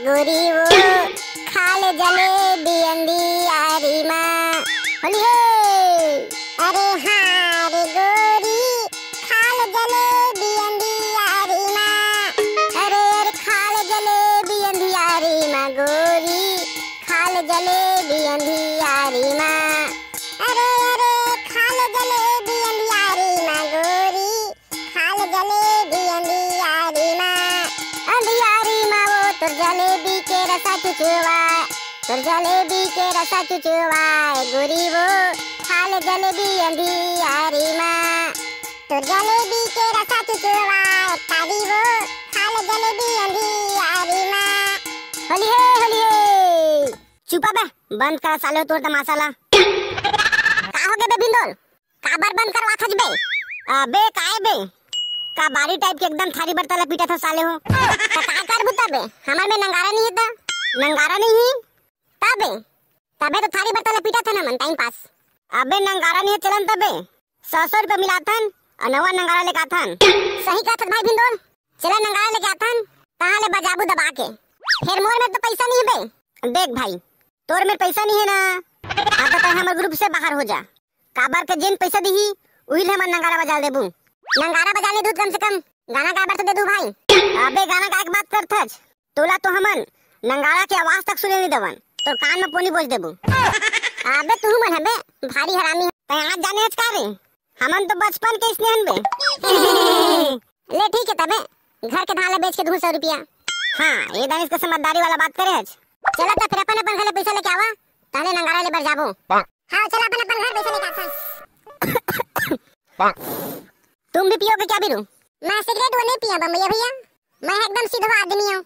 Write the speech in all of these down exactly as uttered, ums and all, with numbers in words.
गोरी वो खाल जलेबी अंधियारी मा। होली हे। अरे हाँ रे गोरी, खाल जलेबी अंधियारी मा। अरे अरे खाल जलेबी अंधियारी मा गोरी, खाल जलेबी अंधियारी मा। अरे अरे खाल जलेबी अंधियारी मा गोरी, खाल जलेबी अंधियारी मा। अंधियारी मा वो तोर जलेबी के रसा चुचुआ, तोर जलेबी के रसा चुचुआ, गोरी वो खाल जलेबी अंधियारी मा। तोर जलेबी के रसा चुचुआ, तारी वो खाल जलेबी अंधियारी मा। होली हे, होली हे। चुप बे, बंद कर साले तोर तमाशा ला। का हो गे बे भिंदोल? काबर बंद करवाथस बे? अबे काय बे? कबाड़ी टाइप के एकदम थारी बर्तन ला पीटथस साले हो। त का करबू तबे? हमर में नंगारा नहीं हे त? नंगारा नहीं हे? तबे? तबे तो थारी बर्तन ला पीटथन हमन टाइम पास। अबे नंगारा नहीं हे चलन तबे। सौ सौ रुपया मिलाथन अउ नवा नंगारा लेके आथन। सही कहत भाई भिंदोल। चला नंगारा लेके आथन, तहाँ ले बजाबू दबा के। फेर मोर में तो पैसा नहीं हे बे। देख भाई, तोर में पैसा नहीं हे ना, हाँ तो तैं हमर ग्रुप से बाहर हो जा। काबर के जेन पैसा दिही, उही ले हमन नंगारा बजा देबू। नंगारा बजा ले दूध कम से कम, गाना गाए बर तो दे दू भाई। अबे गाना गाए के बात करथच, तोला तो हमन नंगारा के आवाज तक सुने नहीं देवन, तोर कान में पोनी बोज देबू। अबे तू मन हबे भारी हरामी है। तैं आज जाने हच का रे? हमन तो बचपन के स्नेहन बे। ले ठीक है तबे, घर के धान ला बेच के दू सौ रुपया। हाँ, ये दानिश के समझदारी वाला बात करे हच। चला त फिर अपन अपन घर ले पैसा लेके आवा, ताहले नंगारा ले बर जाबो। हाँ, चला अपन अपन घर पैसा लेके आथन। तुम भी पियोगे क्या बीरू? मैं सिगरेट वो नहीं पिया बम्बैया भैया, मैं एकदम सीधा आदमी हूँ।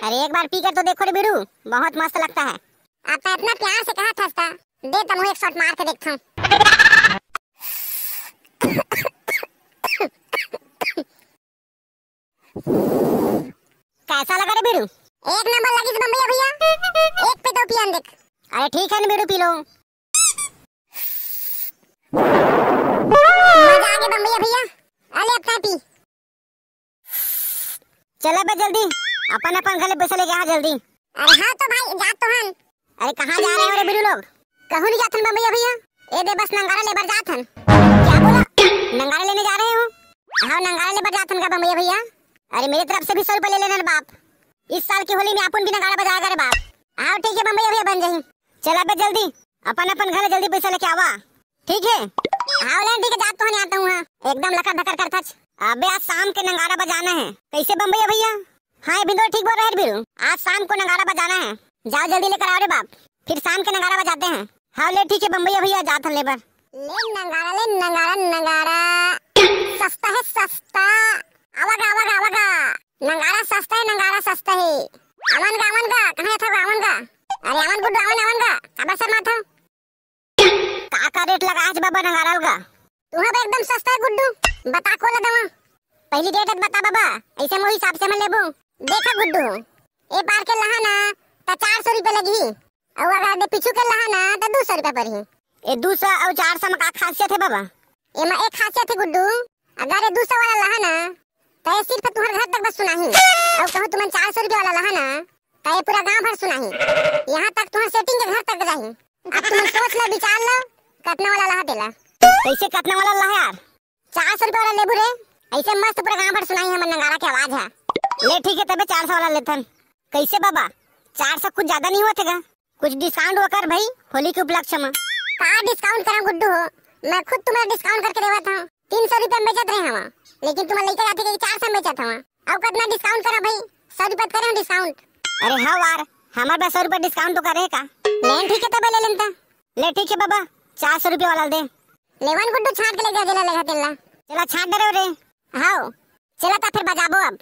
अरे एक बार पी कर तो देखो रे बीरू, बहुत मस्त लगता है। आप इतना प्यार से कहा था, दे तमो एक शॉट मार के देखता हूँ। कैसा लगा रे बीरू? एक नंबर लगी बम्बैया भैया, एक पे दो पियन देख। अरे ठीक है ना बीरू, पी लो। मजा आ गया बम्बैया भैया, अले अब तैं पी। चला बे जल्दी, अपन अपन घर ले पैसा लेके आ जल्दी। अरे हाँ तो भाई, जात तो हन। अरे कहाँ जा रहे हो रे बीरू लोग? कहूँ नहीं जाथन बम्बैया भैया, ए दे बस नंगारा ले बर जाथन। क्या बोला? नंगारा लेने जा रहे हो? हाँ नंगारा ले बर जाथन का बम्बैया भैया। अरे मेरे तरफ से भी सौ रुपये ले लेना रे बाप, इस साल की होली में अपन भी नंगारा बजाएगा रे बाप। हाँ ठीक है बम्बैया भैया, बन जाही। चला बे जल्दी, अपन अपन घर ले जल्दी पैसा लेके आवा। ठीक है। हाँ ले ठीक है, जात तो हन, आता हूँ। हाँ एकदम लकर धकर करथच। अबे आज शाम के नंगारा बजाना है। कैसे बम्बैया भैया? हाँ ये भिंदोल ठीक बोल रहे हैं बीरू, आज शाम को नंगारा बजाना है। जाओ जल्दी लेकर आओ रे बाप, फिर शाम के नंगारा बजाते हैं। हाँ ले ठीक है बम्बैया भैया, जात हन ले बर। ले नंगारा, ले नंगारा, नंगारा सस्ता है सस्ता। आवागा आवागा आवागा, नंगारा सस्ता है, नंगारा सस्ता है। आवन गा आवन गा, कहाँ था आवन गा? अरे आवन गुड्डू आवन आवन गा, काबर शर्मा था? का का रेट लगा आज बाबा नंगारा ल गा? तुहा बा एकदम सस्ता है गुड्डू, बता को लगवा। पहली रेट बता बाबा, ऐसे मोर हिसाब से मैं लेबू। देखा गुड्डू, ए पार के लहा ना त चार सौ रुपया लगही, अउ अगर दे पीछू के लहा ना त दू सौ रुपया पड़ही। ए दू सौ अउ चार सौ में का खासियत है बाबा? एमा एक खासियत है गुड्डू, अगर ए दू सौ वाला लहा ना त ये सिर्फ तुम्हारे घर तक बस सुनाही, अउ कहूँ तुमन चार सौ रुपया वाला लहा ना त ये पूरा गांव भर सुनाही, यहाँ तक तुम्हारे सेटिंग के घर तक जाही। अब तुम सोच लो, विचार लो, कतना वाला लहा तेला। कैसे कतना वाला लहा यार? चार सौ रुपया वाला लेबू रे, ऐसे मस्त पूरा गांव भर सुनाही हमर नंगारा के आवाज है। ले ठीक है तबे चार सौ वाला लेथन। कैसे बाबा, चार सौ कुछ ज्यादा नहीं हुआ थे का? कुछ डिस्काउंट वो कर भाई, होली के उपलक्ष्य में। का डिस्काउंट करा गुड्डू हो, मैं खुद तुम्हें डिस्काउंट करके देवा था। तीन सौ रुपया में बेचत रहे हवा, लेकिन तुम्हारे लइका जाते के चार सौ में बेचत हवा। अब कितना डिस्काउंट करा भाई, सौ रुपया करे डिस्काउंट। अरे हाँ वार, हमारे पास सौ रुपया डिस्काउंट तो करे का। लेन ठीक है तबे ले लेनता। ले ठीक है बाबा, चार सौ रुपया वाला दे। लेवन गुड्डू छाट के ले जा, जेला लेगा तेला। चला छाट डरे रे। हाओ, चला ता फिर बजाबो अब।